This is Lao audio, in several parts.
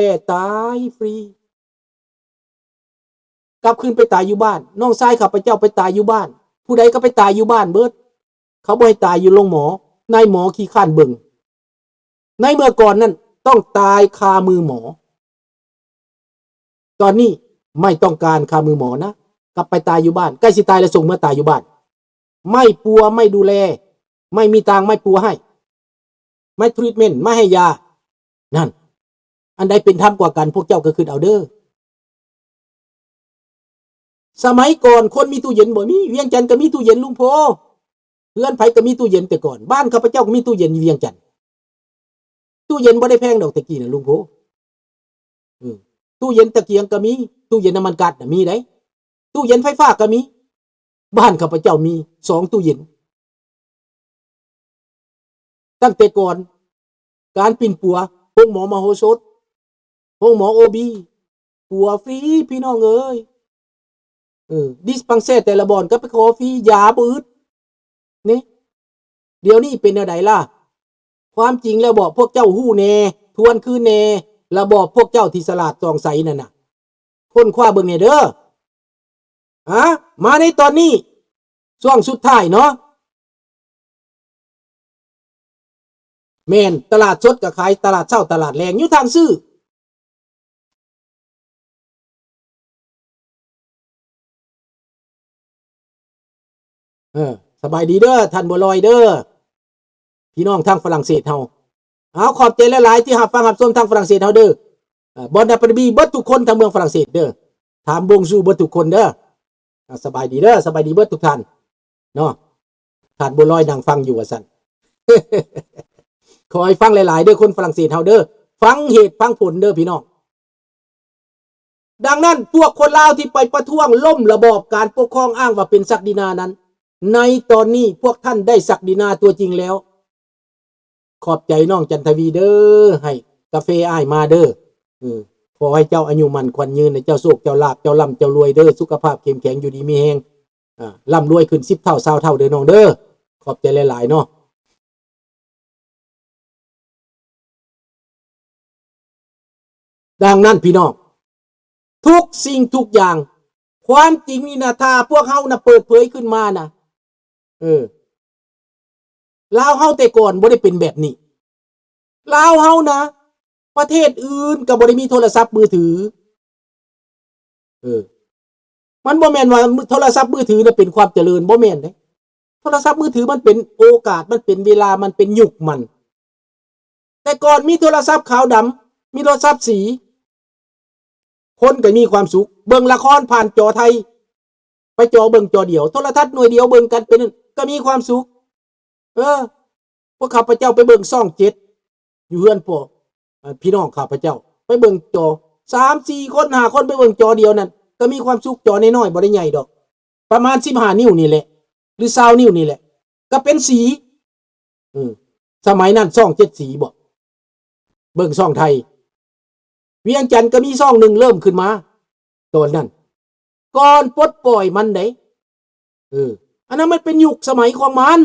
ແຕ່ຕາຍຟຣີ ກັບຄືນໄປຕາຍຢູ່ບ້ານ. ນ້ອງຊາຍຂ້າພະເຈົ້າໄປຕາຍຢູ່ບ້ານ. ຜູ້ໃດກໍໄປຕາຍຢູ່ບ້ານເບິດ. ເຂົາບໍ່ໃຫ້ຕາຍຢູ່ໂລງໝໍ. ນາຍໝໍຂີ້ຄ້ານເບິ່ງ. ໃນເມື່ອກ່ອນນັ້ນຕ້ອງຕາຍຄາມືໝໍ. ຕອນນີ້ໄມ່ຕ້ອງການຄາມືໝໍນະ. ກັບໄປຕາຍຢູ່ບ້ານ. ໃກ້ຊິຕາຍແລ້ວສົ່ງເມືອຕາຍຢູ່ບ້ານ. ໄມ່ປົວ, ໄມ່ດູແລ, ໄມ່ມີຕາງ, ໄມ້ປົວໃຫ້, ໄມ້ທຣີດເມັນ, ໄມ້ໃຫ້ຢາ. ນັ້ນ. ອັນໃດເປັນທຳກວ່າກັນ ພວກເຈົ້າກໍຄິດເອົາເດີ້. ສະໄໝກ່ອນຄົນມີຕູ້ເຢັນບໍ່? ມີ. ວຽງຈັນກໍມີຕູ້ເຢັນ ລຸງໂພ. ເຮືອນໃຜກໍມີຕູ້ເຢັນແຕ່ກ່ອນ. ບ້ານຂ້າພະເຈົ້າກໍມີຕູ້ເຢັນຢູ່ວຽງຈັນ. ຕູ້ເຢັນບໍ່ໄດ້ແພງດອກແຕ່ກີ້ນະ ລຸງໂພ. ເອີ ຕູ້ເຢັນຕະກຽງກໍມີ, ຕູ້ເຢັນນ້ຳມັນກັດນະມີໃດ໋, ຕູ້ເຢັນໄຟຟ້າກໍມີ. ບ້ານຂ້າພະເຈົ້າມີສອງຕູ້ເຢັນ. ຕັ້ງແຕ່ກ່ອນ ການປິ່ນປົວ ໂຮງໝໍມະໂຫສົດ, ໂຮງໝໍໂອບີ ປົວຟຣີ ພີ່ນ້ອງເອີຍ. ເອີ ດິສປັງແຊແຕ່ລະບ່ອນກໍໄປຂໍຟຣີ ຢາບໍ່ອຶດນີ້. ດຽວນີ້ເປັນແນວໃດລະ? ຄວາມຈິງແລ້ວບອກພວກເຈົ້າຮູ້ແດ່, ທວນຄືນແດ່, ລະບອບພວກເຈົ້າທີ່ສະຫຼາດສ່ອງໃສນັ້ນນະ, ຄົ້ນຄວ້າເບິ່ງແດ່ເດີ້. ອາ ມາໃນຕອນນີ້ ຊ່ວງສຸດທ້າຍເນາະ. ແມ່ນ, ຕະຫຼາດສົດກໍຂາຍ, ຕະຫຼາດເຊົ້າ, ຕະຫຼາດແລງ, ຢູ່ທາງຊື້. ເອີ ສະບາຍດີເດີ້ ທ່ານບົວລອຍເດີ້, ພີ່ນ້ອງທາງຝຣັ່ງເສດເຮົາ. ເອົາ ຂອບໃຈຫຼາຍໆທີ່ຮັບຟັງຮັບຊົມທາງຝຣັ່ງເສດເຮົາເດີ້. ເອີ ບອນດາປະດີເບິດທຸກຄົນທາງເມືອງຝຣັ່ງເສດເດີ້. ຖາມບົງຊູເບິດທຸກຄົນເດີ້. ອາ ສະບາຍດີເດີ້, ສະບາຍດີເບິດທຸກທ່ານເນາະ. ທ່ານບົວລອຍນັ່ງຟັງຢູ່ວ່າຊັ້ນ. ຂໍໃຫ້ຟັງຫຼາຍໆເດີ້ ຄົນຝຣັ່ງເສດເຮົາເດີ້. ຟັງເຫດຟັງຜົນເດີ້ພີ່ນ້ອງ. ດັ່ງນັ້ນ ພວກຄົນລາວທີ່ໄປປະທ້ວງລົ້ມລະບອບການປົກຄອງ ອ້າງວ່າເປັນສັກດິນານັ້ນ, ໃນຕອນນີ້ພວກທ່ານໄດ້ສັກດິນາຕົວຈິງແລ້ວ. ຂອບໃຈນ້ອງຈັນທະວີເດີ້, ໃຫ້ກາເຟອ້າຍມາເດີ້. ເອີ ຂໍໃຫ້ເຈົ້າອາຍຸໝັ້ນຂວັນຍືນ, ໃຫ້ເຈົ້າໂຊກເຈົ້າລາບ, ເຈົ້າລ່ຳເຈົ້າລວຍເດີ້, ສຸຂະພາບເຂັ້ມແຂງ, ຢູ່ດີມີແຮງ, ອາ ລ່ຳລວຍຂຶ້ນສິບເທົ່າ, ຊາວເທົ່າເດີ້ນ້ອງເດີ້. ຂອບໃຈຫຼາຍໆເນາະ. ດັ່ງນັ້ນພີ່ນ້ອງ, ທຸກສິ່ງທຸກຢ່າງ, ຄວາມຈິງນີ້ນະ, ຖ້າພວກເຮົານະເປີດເຜີຍຂຶ້ນມານະ, ເອີ, ລາວເຮົາແຕ່ກ່ອນບໍ່ໄດ້ເປັນແບບນີ້. ລາວເຮົານະ, ປະເທດອື່ນກໍບໍ່ໄດ້ມີໂທລະສັບມືຖື. ເອີ, ມັນບໍ່ແມ່ນວ່າໂທລະສັບມືຖືນະເປັນຄວາມຈະເລີນ, ບໍ່ແມ່ນເດ້. ໂທລະສັບມືຖືມັນເປັນໂອກາດ, ມັນເປັນເວລາ, ມັນເປັນຍຸກມັນ. ແຕ່ກ່ອນມີໂທລະສັບຂາວດຳ, ມີໂທລະສັບສີ, ຄົນກໍມີຄວາມສຸກ. ເບິ່ງລະຄອນຜ່ານຈໍໄທ, ໄປຈໍເບິ່ງຈໍດຽວ, ໂທລະທັດໜ່ວຍດຽວເບິ່ງກັນເປັນ, ກໍມີຄວາມສຸກ. ເອີ, ພວກຂ້າພະເຈົ້າໄປເບິ່ງຊ່ອງເຈັດ ຢູ່ເຮືອນພໍ່, ອາ, ພີ່ນ້ອງຂ້າພະເຈົ້າ ໄປເບິ່ງຈໍ ສາມສີ່ຄົນ ຫ້າຄົນ ໄປເບິ່ງຈໍດຽວນັ້ນ ກໍມີຄວາມສຸກ. ຈໍນ້ອຍໆ ບໍ່ໄດ້ໃຫຍ່ດອກ, ປະມານສິບຫ້ານິ້ວນີ້ແຫຼະ ຫຼື ຊາວນິ້ວນີ້ແຫຼະ, ກໍເປັນສີ. ເອີ, ສະໄໝນັ້ນຊ່ອງເຈັດສີບໍ? ເບິ່ງຊ່ອງໄທ. ວຽງຈັນກໍມີຊ່ອງໜຶ່ງເລີ່ມຂຶ້ນມາຕອນນັ້ນ, ກ່ອນປົດປ່ອຍມັນເດ້. ເອີ, ອັນນັ້ນມັນເປັນຍຸກສະໄໝຂອງມັນ,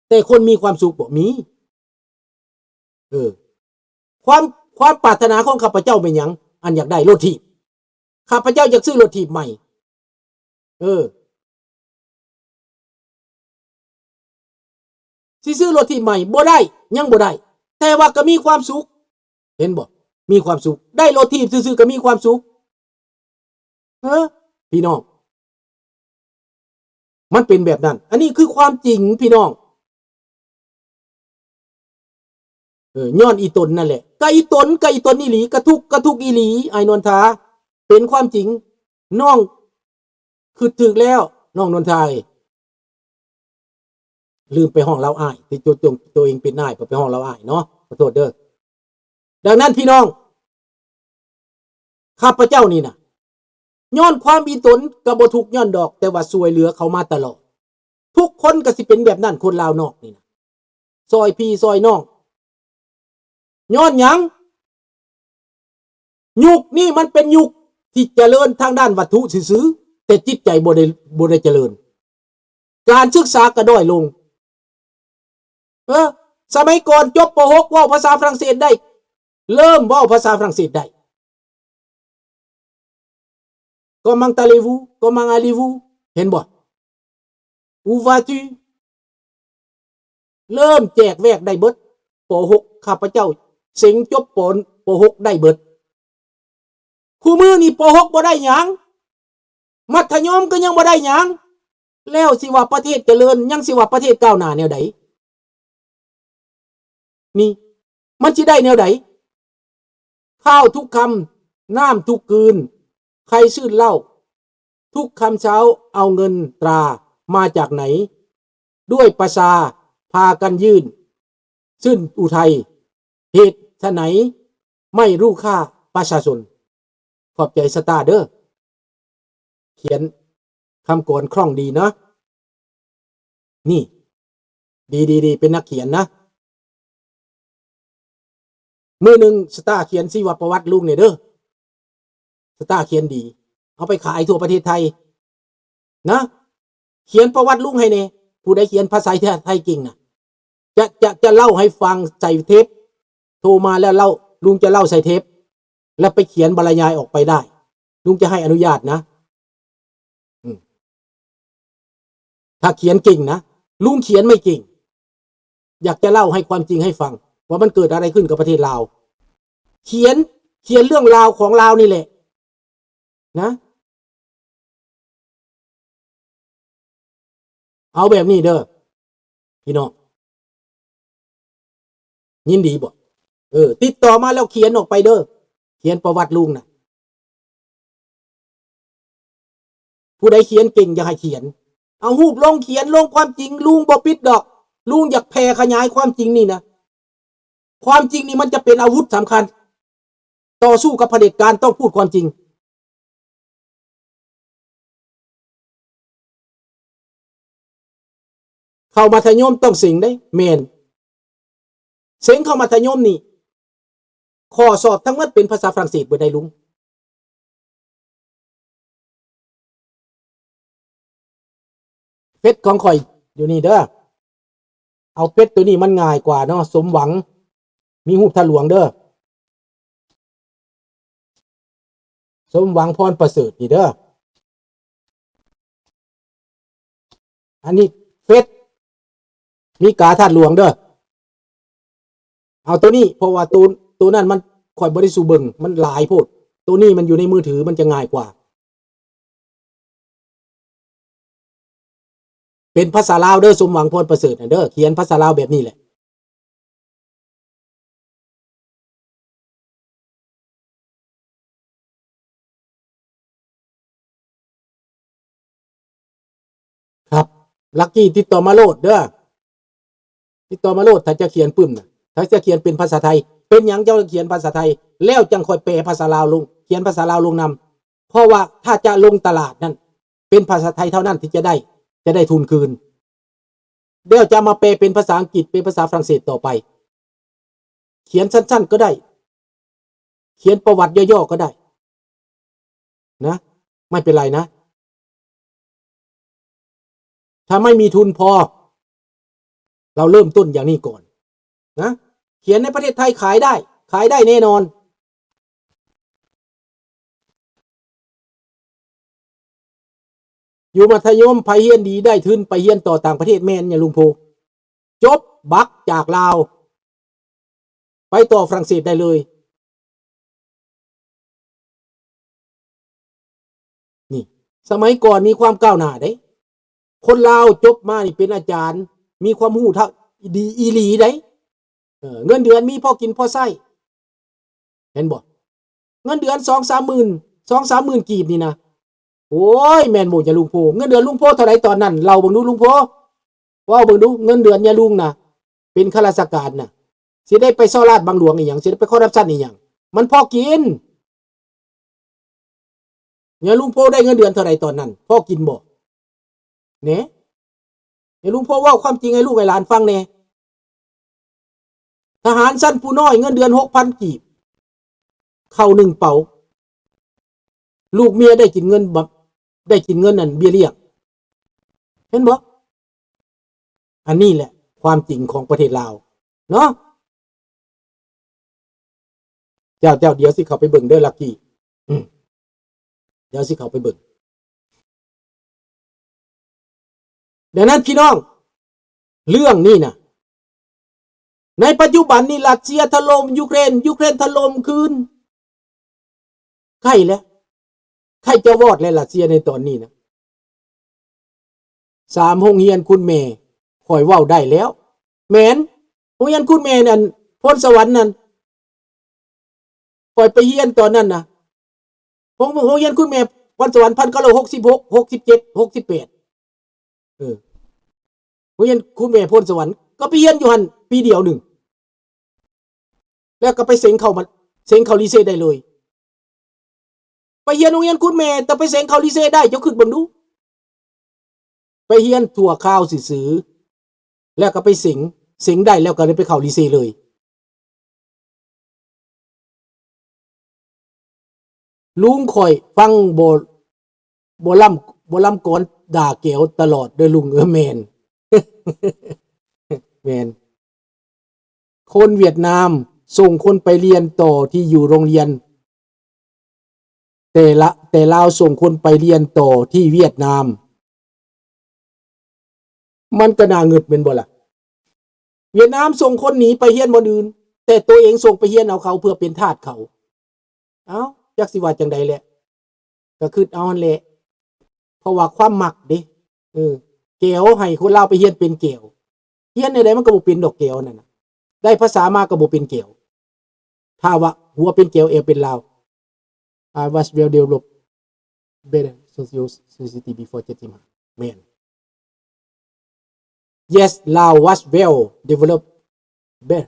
ແຕ່ຄົນມີຄວາມສຸກບໍ່? ມີ. ເອີ, ຄວາມ, ຄວາມປາດຖະໜາຂອງຂ້າພະເຈົ້າແມ່ນຫຍັງ? ອັນຢາກໄດ້ລົດຖີບ. ຂ້າພະເຈົ້າຢາກຊື້ລົດຖີບໃໝ່. ເອີ. ຊິຊື້ລົດຖີບໃໝ່ບໍ່ໄດ້, ຍັງບໍ່ໄດ້, ແຕ່ວ່າກໍມີຄວາມສຸກ. ເຫັນບໍ່? ມີຄວາມສຸກ. ໄດ້ລົດຖີບຊື່ໆ ກໍມີຄວາມສຸກ. ເອີ, ພີ່ນ້ອງ, ມັນເປັນແບບນັ້ນ. ອັນນີ້ຄືຄວາມຈິງ, ພີ່ນ້ອງ. ເອີ, ຍ້ອນອີຕົນນັ້ນແຫຼະ. ກະອີຕົນ, ກະອີຕົນອີ່ຫຼີ, ກະທຸກ, ກະທຸກອີ່ຫຼີ, ອ້າຍນວນທາ. ເປັນຄວາມຈິງ. ນ້ອງຄິດຖືກແລ້ວ, ນ້ອງນວນທາເອີຍ. ລືມໄປຮ້ອງລາວອ້າຍ, ທີ່ຕົວ, ຕົວ, ຕົວເອງເປັນອ້າຍ, ໄປ, ໄປຮ້ອງລາວອ້າຍເນາະ. ຂໍໂທດເດີ້. ດັ່ງນັ້ນພີ່ນ້ອງ, ຂ້າພະເຈົ້ານີ້ນະ, ຍ້ອນຄວາມອີຕົນກໍບໍ່ທຸກຍ້ອນດອກ, ແຕ່ວ່າຊ່ວຍເຫຼືອເຂົາມາຕະຫຼອດ. ທຸກຄົນກໍຊິເປັນແບບນັ້ນ, ຄົນລາວນອກນີ້ນະ, ຊ່ອຍພີ່ຊ່ອຍນ້ອງ. ຍ້ອນຫຍັງ? ຍຸກນີ້ມັນເປັນຍຸກທີ່ຈະເລີນທາງດ້ານວັດຖຸຊື່ໆ, ແຕ່ຈິດໃຈບໍ່ໄດ້, ບໍ່ໄດ້ຈະເລີນ. ການສຶກສາກໍດ້ອຍລົງ. ເອີ, ສະໄໝກ່ອນຈົບ ປໍຫົກ ເວົ້າພາສາຝຣັ່ງເສດໄດ້ ເລີ່ມເວົ້າພາສາຝຣັ່ງເສດໄດ້. Comment allez-vous? Comment allez-vous? ເຫັນບໍ່? Où vas-tu? ເລີ່ມແຈກແວກໄດ້ເບິດ. ປໍຫົກ ຂ້າພະເຈົ້າເສັງຈົບ ປໍຫົກ ໄດ້ເບິດ. ຄູ່ມື້ນີ້ ປໍຫົກ ບໍ່ໄດ້ຫຍັງ, ມັດທະຍົມກໍຍັງບໍ່ໄດ້ຫຍັງ, ແລ້ວຊິວ່າປະເທດຈະເລີນ, ຍັງຊິວ່າປະເທດກ້າວໜ້າແນວໃດ? ນີ້ ມັນຊິໄດ້ແນວໃດ? ຂ້າວທຸກຄຳ ນ້ຳທຸກກືນ ໃຄຊື່ນເລົ່າ ທຸກຄຳເຊົ້າ ເອົາເງິນຕາມາຈາກໃນ? ດ້ວຍປະຊາພາກັນຍື່ນຊື່ນອຸໄທ ເຫດສະໃນໄມ່ຮູ້ຄ່າປະຊາຊົນ? ຂອບໃຈສະຕາເດີ້. ຂຽນຄຳກອນຄ່ອງດີເນາະ. ນີ້ ດີໆໆ ເປັນນັກຂຽນນະ. ມື້ໜຶ່ງສະຕາຂຽນຊີວະປະຫວັດລຸງແດ່ເດີ້. ສະຕາຂຽນດີ ເອົາໄປຂາຍທົ່ວປະເທດໄທນະ. ຂຽນປະຫວັດລຸງໃຫ້ແດ່. ຜູ້ໃດຂຽນພາສາໄທເກັ່ງນະ ຈະ ຈະ ຈະເລົ່າໃຫ້ຟັງໃສ່ເທບ, ໂທມາແລ້ວເລົ່າ, ລຸງຈະເລົ່າໃສ່ເທບ ແລ້ວໄປຂຽນບັນລະຍາຍອອກໄປໄດ້, ລຸງຈະໃຫ້ອະນຸຍາດນະ. ອືມ ຖ້າຂຽນເກັ່ງນະ, ລຸງຂຽນໄມ່ເກັ່ງ, ຢາກຈະເລົ່າໃຫ້ຄວາມຈິງໃຫ້ຟັງ ວ່າມັນເກີດອະໄລຂຶ້ນກັບປະເທດລາວ. ຂຽນ, ຂຽນເລື່ອງລາວຂອງລາວນີ້ແຫຼະນະ. ເອົາແບບນີ້ເດີ້ພີ່ນ້ອງ, ຍິນດີບໍ່? ເອີ ຕິດຕໍ່ມາແລ້ວຂຽນອອກໄປເດີ້, ຂຽນປະຫວັດລຸງນະ. ຜູ້ໃດຂຽນເກັ່ງຢ່າໃຫ້ຂຽນ, ເອົາຮູບລົງຂຽນລົງຄວາມຈິງ, ລຸງບໍ່ປິດດອກ, ລຸງຢາກແຜ່ຂະຫຍາຍຄວາມຈິງນີ້ນະ. ຄວາມຈິງນີ້ມັນຈະເປັນອາວຸດສຳຄັນ, ຕໍ່ສູ້ກັບຜະເດັດການຕ້ອງພູດຄວາມຈິງ. ເຂົ້າມັດທະຍົມຕ້ອງເສັງເດ້. ແມ່ນ ເສັງເຂົ້າມັດທະຍົມນີ້ ຂໍ້ສອບທັງໝົດເປັນພາສາຝຣັ່ງເສດເບິດໄດ໋ລຸງ. ເຟສຂອງຂ້ອຍຢູ່ນີ້ເດີ້. ເອົາເຟສໂຕນີ້ມັນງ່າຍກວ່າເນາະ. ສົມຫວັງ ມີຮູບທາດຫຼວງເດີ້. ສົມຫວັງ ພອນປະເສີດ ນີ້ເດີ້. ອັນນີ້ເຟສມີກາທາດຫຼວງເດີ້. ເອົາໂຕນີ້ ເພາະວ່າໂຕ ໂຕນັ້ນມັນ ຂ້ອຍບໍ່ໄດ້ສູ່ເບິ່ງ, ມັນຫຼາຍໂພດ. ໂຕນີ້ມັນຢູ່ໃນມືຖື ມັນຈະງ່າຍກວ່າ. ເປັນພາສາລາວເດີ້ ສົມຫວັງ ພອນປະເສີດ ນັ້ນເດີ້. ຂຽນພາສາລາວແບບນີ້ແຫຼະ. ຄັບ ລັກກີ້ ຕິດຕໍ່ມາໂລດເດີ້, ຕິດຕໍ່ມາໂລດ. ຖ້າຈະຂຽນປຶ້ມນະ, ຖ້າຈະຂຽນເປັນພາສາໄທ, ເປັນຫຍັງເຈົ້າຂຽນພາສາໄທ ແລ້ວຈັ່ງຄ່ອຍແປພາສາລາວລົງ, ຂຽນພາສາລາວລົງນຳ. ເພາະວ່າຖ້າຈະລົງຕະຫຼາດນັ້ນ ເປັນພາສາໄທເທົ່ານັ້ນທີ່ຈະໄດ້, ຈະໄດ້ທຶນຄືນ. ແລ້ວຈະມາແປເປັນພາສາອັງກິດ, ເປັນພາສາຝຣັ່ງເສດຕໍ່ໄປ. ຂຽນສັ້ນໆກໍໄດ້, ຂຽນປະຫວັດຫຍໍ້ໆກໍໄດ້ນະ, ໄມ່ເປັນໄລນະ. ຖ້າໄມ່ມີທຶນພໍ, ເຮົາເລີ່ມຕົ້ນຢ່າງນີ້ກ່ອນນະ. ຂຽນໃນປະເທດໄທຂາຍໄດ້, ຂາຍໄດ້ແນ່ນອນ. ຢູ່ມັດທະຍົມ ໃຜຮຽນດີໄດ້ທຶນໄປຮຽນຕໍ່ຕ່າງປະເທດ ແມ່ນຫຍັງລຸງໂພ? ຈົບບັກຈາກລາວ ໄປຕໍ່ຝຣັ່ງເສດໄດ້ເລີຍ. ນີ້ ສະໄໝກ່ອນມີຄວາມກ້າວໜ້າເດ້. ຄົນລາວຈົບມານີ້ເປັນອາຈານ ມີຄວາມຮູ້ເທົ່າ ດີອີ່ຫຼີເດ້. ເອີ ເງິນເດືອນມີພໍກິນພໍໃຊ້ ເຫັນບໍ່? ເງິນເດືອນສອງສາມໝື່ນ ສອງສາມໝື່ນກີບນີ້ນະ. ໂອ້ຍ ແມ່ນບໍ່ຍາລຸງໂພ? ເງິນເດືອນລຸງໂພເທົ່າໃດຕອນນັ້ນ? ເລົ່າເບິ່ງດູລຸງໂພ, ເວົ້າເບິ່ງດູ. ເງິນເດືອນຍາລຸງນະ ເປັນຂ້າລາຊະການນະ ຊິໄດ້ໄປສໍ້ລາດບັງຫຼວງອີ່ຫຍັງ, ຊິໄດ້ໄປຄໍຣັບຊັນອີ່ຫຍັງ? ມັນພໍກິນ. ຍາລຸງໂພໄດ້ເງິນເດືອນເທົ່າໃດຕອນນັ້ນ? ພໍກິນບໍ່? ແໜ ໃຫ້ລຸງໂພເວົ້າຄວາມຈິງໃຫ້ລູກໃຫ້ຫຼານຟັງແໜ. ທະຫານຊັ້ນຜູ້ນ້ອຍເງິນເດືອນຫົກພັນກີບ, ເຂົ້າໜຶ່ງເປົາ, ລູກເມຍໄດ້ກິນເງິນບຳ ໄດ້ກິນເງິນອັນເບ້ຍລ້ຽງ. ເຫັນບໍ່? ອັນນີ້ແຫຼະຄວາມຈິງຂອງປະເທດລາວເນາະ. ເຈົ້າ ເຈົ້າ ດຽວຊິເຂົ້າໄປເບິ່ງເດີ ລັກກີ້ ອືມ ດຽວຊິເຂົ້າໄປເບິ່ງ. ດັ່ງນັ້ນພີ່ນ້ອງ ເລື່ອງນີ້ນະ ໃນປັດຈຸບັນນີ້ ຣັດເຊຍຖະຫຼົ່ມຢູເຄຣນ ຢູເຄຣນຖະຫຼົ່ມຄືນ ໃກ້ແລ້ວ ໃກ້ຈະວອດແລ້ວ ຣັດເຊຍໃນຕອນນີ້ນະ. ສາມໂຮງຮຽນຄຸນແມ່ ຂ້ອຍເວົ້າໄດ້ແລ້ວ ແມ່ນ ໂຮງຮຽນຄຸນແມ່ນັ້ນ ໂພນສະຫວັນນັ້ນ ຂ້ອຍໄປຮຽນຕອນນັ້ນນະ ໂຮງ ໂຮງຮຽນຄຸນແມ່ພອນສະຫວັນ ພັນເກົ້າຮ້ອຍຫົກສິບຫົກ ຫົກສິບເຈັດ ຫົກສິບແປດ ເອີ ໂຮງຮຽນຄຸນແມ່ໂພນສະຫວັນ ກໍໄປຮຽນຢູ່ຫັ້ນປີດຽວໜຶ່ງ ແລ້ວກໍໄປເສັງເຂົ້າ ມາເສັງເຂົ້າລີເຊໄດ້ເລີຍ. ໄປຮຽນໂຮງຮຽນຄຸນແມ່ ແຕ່ໄປເສັງເຂົ້າລີເຊໄດ້ ເຈົ້າຄິດເບິ່ງດູ. ໄປຮຽນຊົ່ວຄາວຊື່ໆ ແລ້ວກໍໄປເສັງ ເສັງໄດ້ແລ້ວກໍໄດ້ໄປເຂົ້າລີເຊເລີຍ. ລຸງຂ້ອຍຟັງບໍ່ ບໍ່ລຳ ບໍ່ລຳກອນ ດ່າແກວຕະຫຼອດເດີລຸງ. ເອີ ແມ່ນ ແມ່ນ. ຄົນຫວຽດນາມສົ່ງຄົນໄປຮຽນຕໍ່ທີ່ຢູ່ໂຮງຮຽນ ແຕ່ລະ ແຕ່ລາວສົ່ງຄົນໄປຮຽນຕໍ່ທີ່ຫວຽດນາມ ມັນກໍໜ້າງຶດແມ່ນບໍ່ລະ? ຫວຽດນາມສົ່ງຄົນໜີໄປຮຽນບ່ອນອື່ນ ແຕ່ໂຕເອງສົ່ງໄປຮຽນເອົາເຂົາເພື່ອເປັນທາດເຂົາ. ເອົ້າ ຈັກຊິວ່າຈັ່ງໃດແຫຼະ ກໍຄິດເອົາຫັ້ນແຫຼະ ເພາະວ່າຄວາມມັກເດ້. ເອີ ແກວໃຫ້ຄົນລາວໄປຮຽນເປັນແກວ ຮຽນແນວໃດມັນກໍບໍ່ເປັນດອກແກວນັ້ນນະ ໄດ້ພາສາມາກໍບໍ່ເປັນແກວ. ຖ້າວ່າຫົວເປັນແກວ ແອວເປັນລາວ. I was well developed better social society before ເຈັດສິບຫ້າ ແມ່ນ. Yes, Laos was well developed better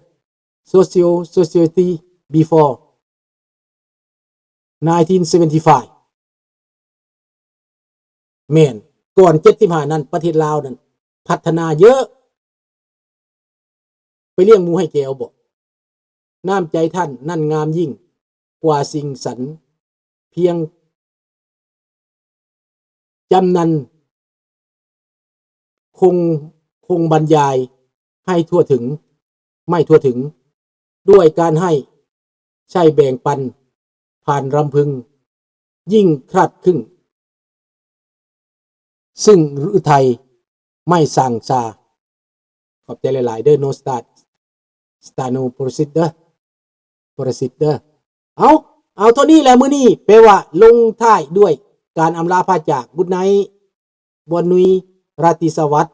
social society before nineteen seventy-five. ແມ່ນ ກ່ອນເຈັດສິບຫ້ານັ້ນ ປະເທດລາວນັ້ນພັດທະນາເຍີະ. ໄປລ້ຽງໝູໃຫ້ແກວບໍ? ນ້ຳໃຈທ່ານນັ້ນງາມຍິ່ງກວ່າສິ່ງສັນ ພຽງຈຳນັ້ນ ຄົງ ຄົງບັນຍາຍໃຫ້ທົ່ວເຖິງ ໄມ່ທົ່ວເຖິງ ດ້ວຍການໃຫ້ໃຊ້ແບ່ງປັນຜ່ານລຳເພິງ ຍິ່ງຄາດຄຶງ ຊຶ່ງອາໄສໄມ້ສ້າງສາ. ຂອບໃຈຫຼາຍໆເດີ ໂນສະຕາ ສະຕາໂນ ປະສິດເດີ ປະສິດເດີ. ເອົາ ເອົາເທົ່ານີ້ແຫຼະມື້ນີ້ ແປວ່າລົງທ້າຍດ້ວຍການອຳລາພາຈາກ Good night ບອນນຸຍ ລາຕີສະຫວັດ